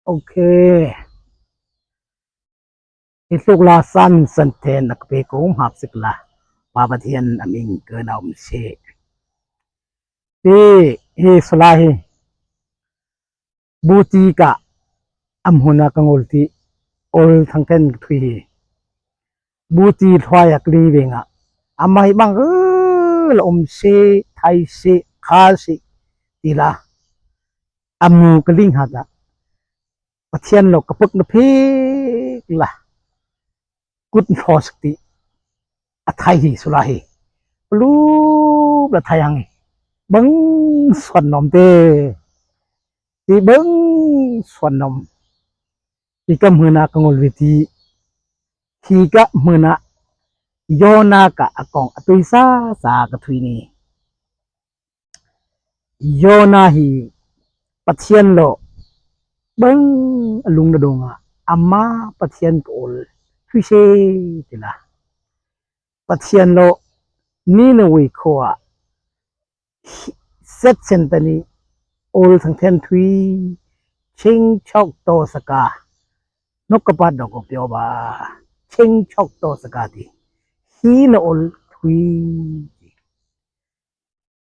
Okay. Hi tluk la san san te na ka pe ko hngak sik la pa Pathian a min ka na um si. Hi hi sala hi buti ka am huna ka ngol ti ol thang ten thui hi buti thluai ak li ve nga amai bang la um si thai si kha si ti la amu ka ling ha da Pathian lo ka puk na phik la kut hros ti a thai hi sula hi plu la thai hang bang suan nom te ti bang suan nom ti ka hmuna ka ngol vi ti hi ka hmuna yona ka akong atui sa sa ka thui ni Jonah hi Pathian lo bang a lung na dong ah amah Pathian ka awl thui she ti la. Pathian lo Nineveh khua ah set sen i awl thangthen thui chingchok to saka nok ka pat dok pyo ba chingchok to saka ti hi na awl thui.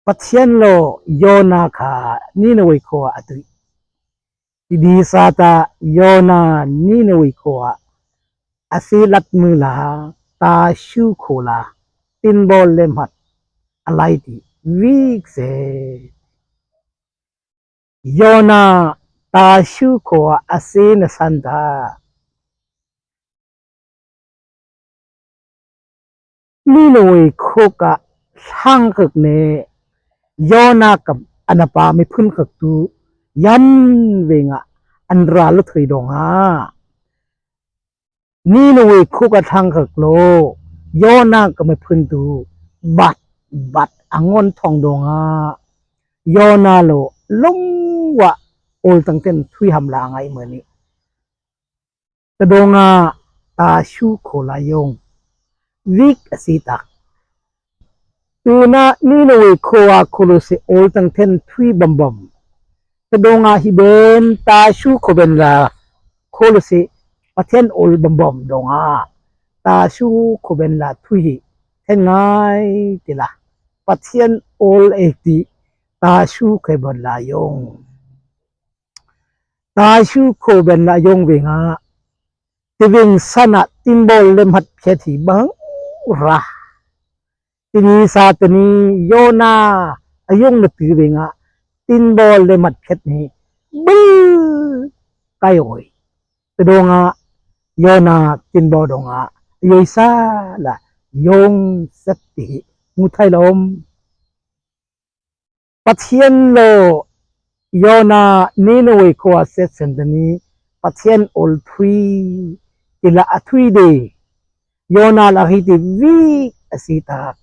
Pathian law Jonah kha Nineveh khua ah a tuih. Tidi sata Jonah Nineveh khua ah a silat mu la ta shu kho la tinbawl le hmat a lai ti wik seh. Jonah ta shu khua a si na san dah. Nineveh khuk ah hlangkak ne Jonah kam anapa miphun kak tu yan veng ah an ral thui dong ah Nineveh khuk ah thlangkak lo Jonah ka miphun tu bat bat angon thong dong ah Jonah lo lungwa ol tang ten thui ham la ngai mani Tadawng ah taa shu kho lai yong. Vik a si tak. Tuna Nineveh khua khulu si ol tang then thui bam bam. Tadawng ah hi ben ta shu kho ben la khulu si pathian ol bam bam dong ah ta shu kho ben la thui hi then ngai ti la. Pathian ol ek ti ta shu khe bon la yong. Taishu kho ben la yong ve nga. Tiving sana timbol le mat phe thi bang ra. Tini sa tani yona ayong na ti ve nga tinbol le mat phet ni bul kai oi. Tadonga yona tinbol donga yoi sa la yong set ti mu thai lom. Pathian law Jonah Nineveh khua setsen tani Pathian ol thui tila a thui de. Jonah la hi ti vik a si tak.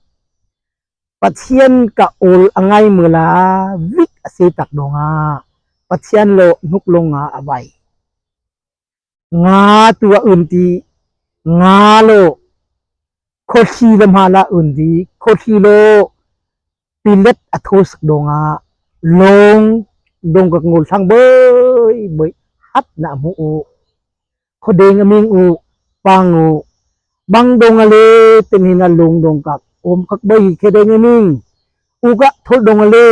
Pathian ka ol a ngai mula vik a si tak donga Pathian law hnuk longa a vai. Nga tu a un ti nga lo khuahri le hma la un ti khuahri lo pilet a tho sak dong ah lawng dong ka ngul thlang boi boi hat na mu u khuadeng a ming u pang u bang dong a le tin hin a lung dong kak om kak boi hi khedeng a ming u ka thol dong a le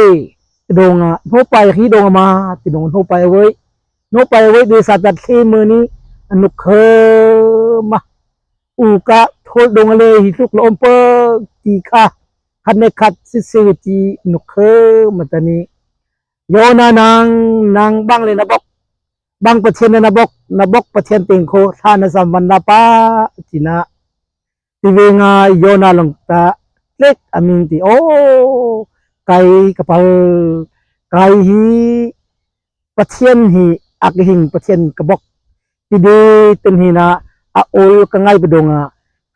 dong a hno pai hi dong a ma ti dong hno pai wei No pai wei de sa tat thli mu ni anuk khe ma u ka thol dong le hi tluk lo om pa ti kha khat ne khat si si ti nuk khe ma tani yo na nang nang bang le na bok bang pathian na bok na bok pathian ting kho thla na sam van la pa tina ti ve nga yo na long ta tlek aming ti o kai kapal kai hi Pathian hi a ka hing Pathian ka bok ti de ten hi na a ol ka ngai pa dong ah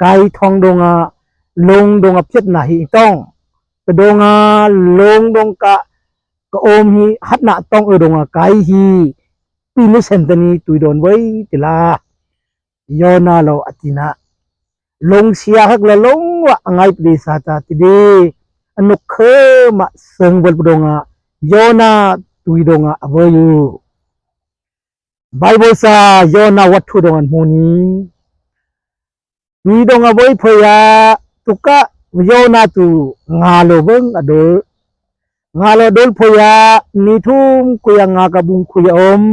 kai thong dong ah lung dong ah phiat na hi tong ka dong ah lung dong ka ka om hi hat na tong e dong ah kai hi pi ni sen tani tui don voi tila Yona lo atina lung sia hak la lung wa angai pli sa ta ti de anuk khe ma seng bol dong ah Yona tui dong ah avoyu. Bible sa Jonah wat thu dong an hmu ni. Tui dong a voi phoi ah tuka Jonah tu nga lo beng a dol. Nga lo dol phoi ah ni thum kuya nga ka bung khuya om.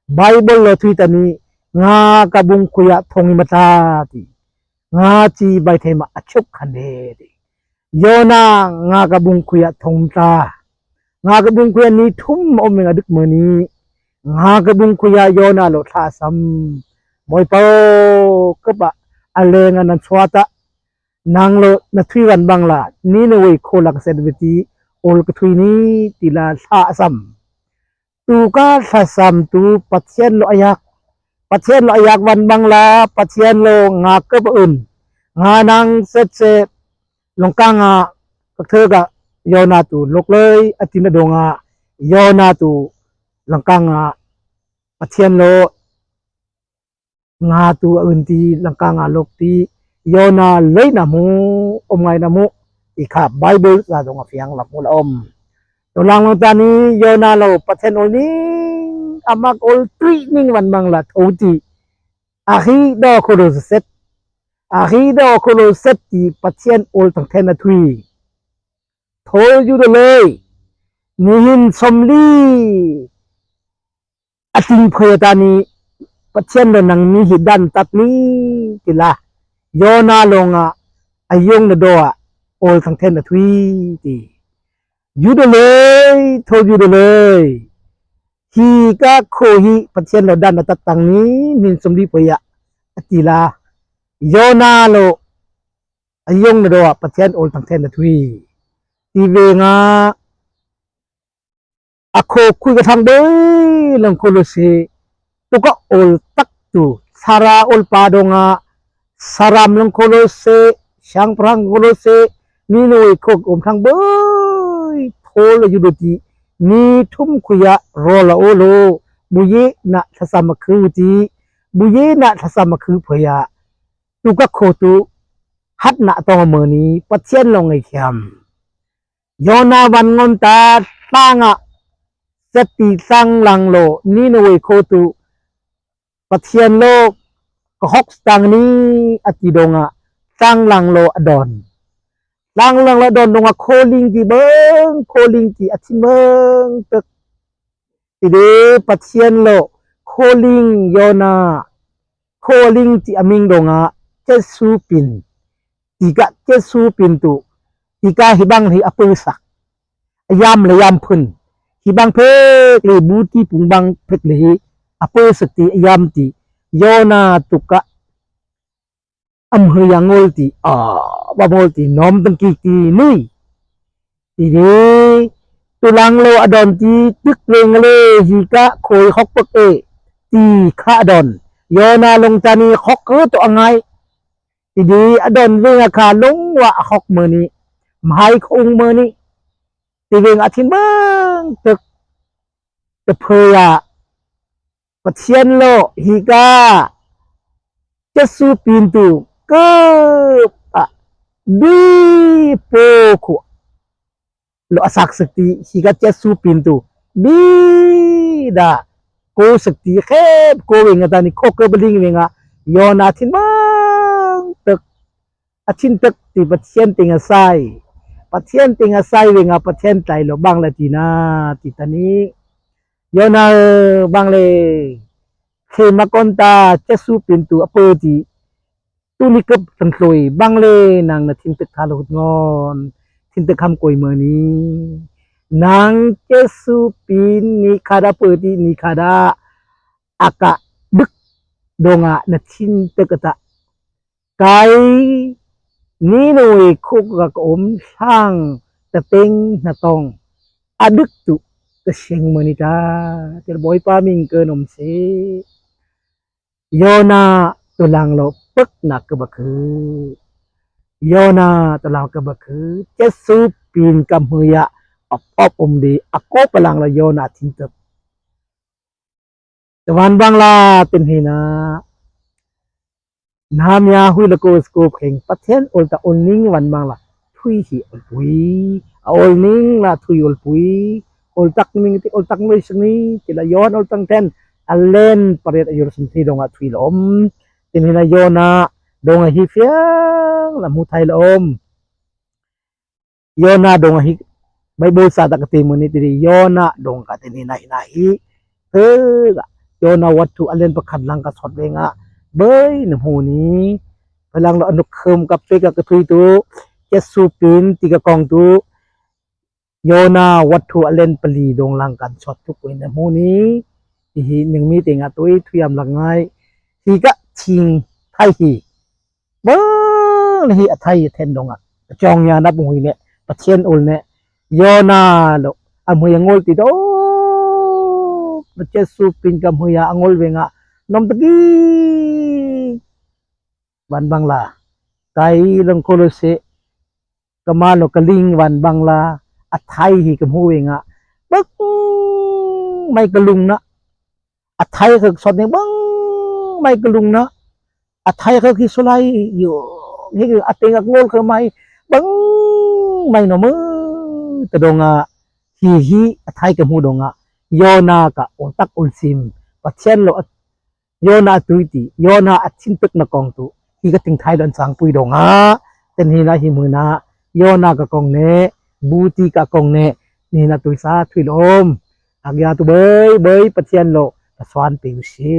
Bible lo thui tani nga ka bung khuya thong i mata ti. Nga chi bai thei ma a chup khan de ti. Jonah nga ka bung khuya thong tla. Nga ka bung khuya ni thum om nga dik mani. Nga ka bung khuya Jonah lo thla sam. Moi pau kapa a leng an chuata nang lo na thui wan bang la ni na wei kho lak set veti ol ka thui ni ti la thla sam. Tu ka thla sam tu Pathian lo ayak Pathian lo ayak wan bang la Pathian lo nga ka ba un nga nang set se longkang ah ka the ka Yona tu lok loi atin adonga Yona tu longkang ah Pathian lo Nga tu a un ti langka nga lok ti Yona lei na mu om ngai na mu ti kha Bible sa dong a fiang la mu la om. To lang long ta ni Yona lo Pathian ol ning amak ol tui ning wan mang la tho ti a hi do kholo set a hi do kholo set ti Pathian ol tang then a thui. Tho yu de lei nihin somli A tling phoi ta ni Pathian le nang ni hi dan tat ni tila Yona lawngah a yung na do ah awl thang then a thui ti. Judah lei tho Judah lei hi ka kho hi Pathian lo dan a tat tang ni min sumli phoi ah a ti la Yona lo a yung na do ah Pathian awl thang then a thui ti ve nga. A kho khui ka thang dei lang kho lo si tuka ol tak tu thara ol pa donga saram lang kho lo se siang prang kho lo se ni noi kho om thang boi thol yu do ti ni thum khuya ro la o lo buye na thasam khu ti buye na thasam khu phoya tuka kho tu hat na tong mo ni Pathian lo ngai thiam. Jonah van ngon ta tlang ah seti tlang lang law Nineveh kho tu Pathian law ka hok tang ni a ti dong ah tlang lang law a don. Tlang lang law don dong ah calling ti bang calling ti a thin bang tuk. Tide Pathian law calling Jonah calling ti aming dong ah Jesu pin Tikah Jesuh pintu tika hi bang hi a sak. A yam le yam phun. Hi bang phek le buti pung bang phek le hi a sak ti a yam ti Yona tuka am hu yang ngol ti a ba ngol ti nom tang ki ti nui ti re tulang lo adon ti tik le ngale hi ka khoi hok pak e ti kha adon Yona long tani hok ko to angai Tidi a don ve nga kha lungwa a hok mu nih hmai khung mu nih ti ve nga thin bang tuk ka phơi ah Pathian lo hi ka Jesu pin tu kup ah bi po khu lo a sak sak ti hi ka Jesu pin tu bi da ko sak ti khep ko we nga ta ni kho ko bling we nga yona thin bang tuk a thin tuk ti Pathian ting a sai Pathian ting a sai we nga Pathian tlai lo bang la ti na ti tani yona bang le khe ma kon ta Jesu pin tu a pe ti Tuni kap kan tloi bang le nang na thin tek tha lo ngon thin tek kham koi ma ni nang Jesu pin ni khada peti ni khada aka duk donga na thin tek ta kai ni noi khuk ga ka om sang ta teng na tong aduk tu ka sing mani ta tir boy pa ming ke nom se Yona tulang lo pek nak ke bakhu. Yona tulang ke bakhu. Jesu pin ka muya op op um di ako palang lo Yona thintup. Tuan bangla tin hina. Nam ya hui la ko sko kheng Pathian ol ta ol ning wan bangla thui hi ol pui. Ol ning la thui ol pui. Ol tak ning ti ol tak noi sing ni ti la yon ol tang ten. Alen pariat a yur sum thi dong ah thui la om. Tin hina Yona dong a hi fiang la mu thai la om. Yona dong hi Bible sa ta ka ti mu ni tiri Yona dong ka tin hina hina hi te Yona wat tu alen pakhat lang ka sot ve nga bei na mu ni palang lo anuk khum ka pe ka ka thui tu Jesu pin ti ka kong tu Yona wat thu alen pali dong lang kan sot tu kuin na mu ni ti hi ning mi te nga tui thuyam lang ngai hi ka thing thai hi Bang hi a thai then dong ah chong ya na bung hui ne Pathian ul ne Yona lo a mui a ngol ti do Jesu pin ka mui a ngol ve nga nom taki van bangla kai lang kolo se kama lo kaling van bangla a thai hi ka mu ve nga bak mai kalung na A thai ka sot ning bang mai ka lung na a thai ka khi sulai yu hi a ting ak ngol ka mai bang mai no mu ta donga hi hi a thai ka mu donga yona ka ol tak ol sim pathian lo yona tui ti yona a thin tuk na kong tu hi ka ting thai lon chang pui donga ten hi na hi mu na yona ka kong ne buti ka kong ne ni na tui sa thui lom Agya tu bei bei Pathian lo ka suan pe u si.